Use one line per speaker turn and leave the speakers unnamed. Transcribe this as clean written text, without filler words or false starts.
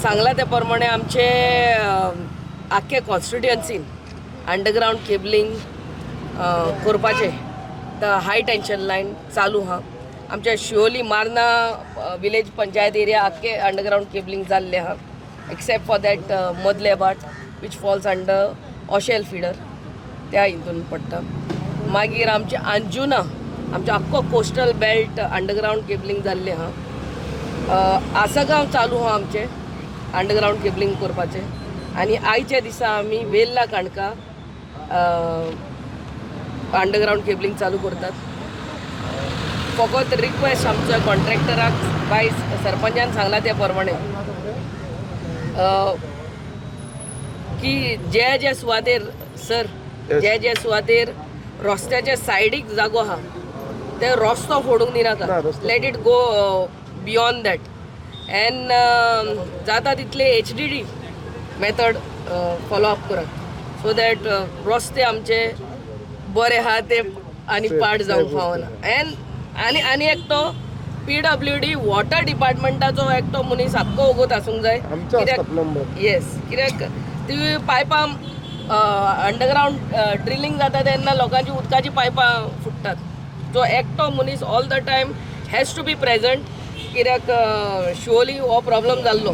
सांगलां त्या प्रमाणे आमचे आख्खे कॉन्स्टिट्युएन्सीन अंडरग्रावंड केबलिंग करपाचें the high tension line चालू आहा. आमच्या शिवोली मार्ना विलेज पंचायत एरिया आख्खे अंडरग्रावंड केबलिंग जाल्लें आहा, एक्सेप्ट फॉर that मदले बाट which falls under Oshel feeder, त्या हितून पडटा. मागीर आमचे अंजुना, आमचे आख्खो कोस्टल बेल्ट अंडरग्रावंड केबलिंग जाल्लें आहा. आसगांव चालू आहा आमचें अंडरग्रावंड केबलिंग करपाचें आनी आयच्या दिसा आमी वेल्ला काणका अंडरग्रावंड केबलिंग चालू करतात. फकत रिक्वेस्ट आमच्या कॉन्ट्रॅक्टराक, बाय सरपंचान सांगलां त्या प्रमाणे की जे जे सुवातेर सर, जे जे सुवातेर रस्त्याच्या सायडीक जागो आहा ते रस्तो फोडूंक दिनाका.
ना, रस्तो.
Let it go beyond that and जाता तितले HDD method follow up करात सो that रस्ते आमचे बरे आहा ते आनी पाड जावंक
safe.
फावना. एंड आनी आनी एकटो पीडब्ल्यूडी वॉटर डिपार्टमेंटाचो एकटो मनीस आख्खो वगत आसूंक जाय.
आमचो आसता प्लंबर.
येस, कित्याक ती पायपां अंडरग्रावंड ड्रिलींग जाता तेन्ना लोकांची उदकाची पायपां फुट्टात. सो एकटो मनीस all the time has to be present, कित्याक शिवोली हो प्रॉब्लम जाल्लो.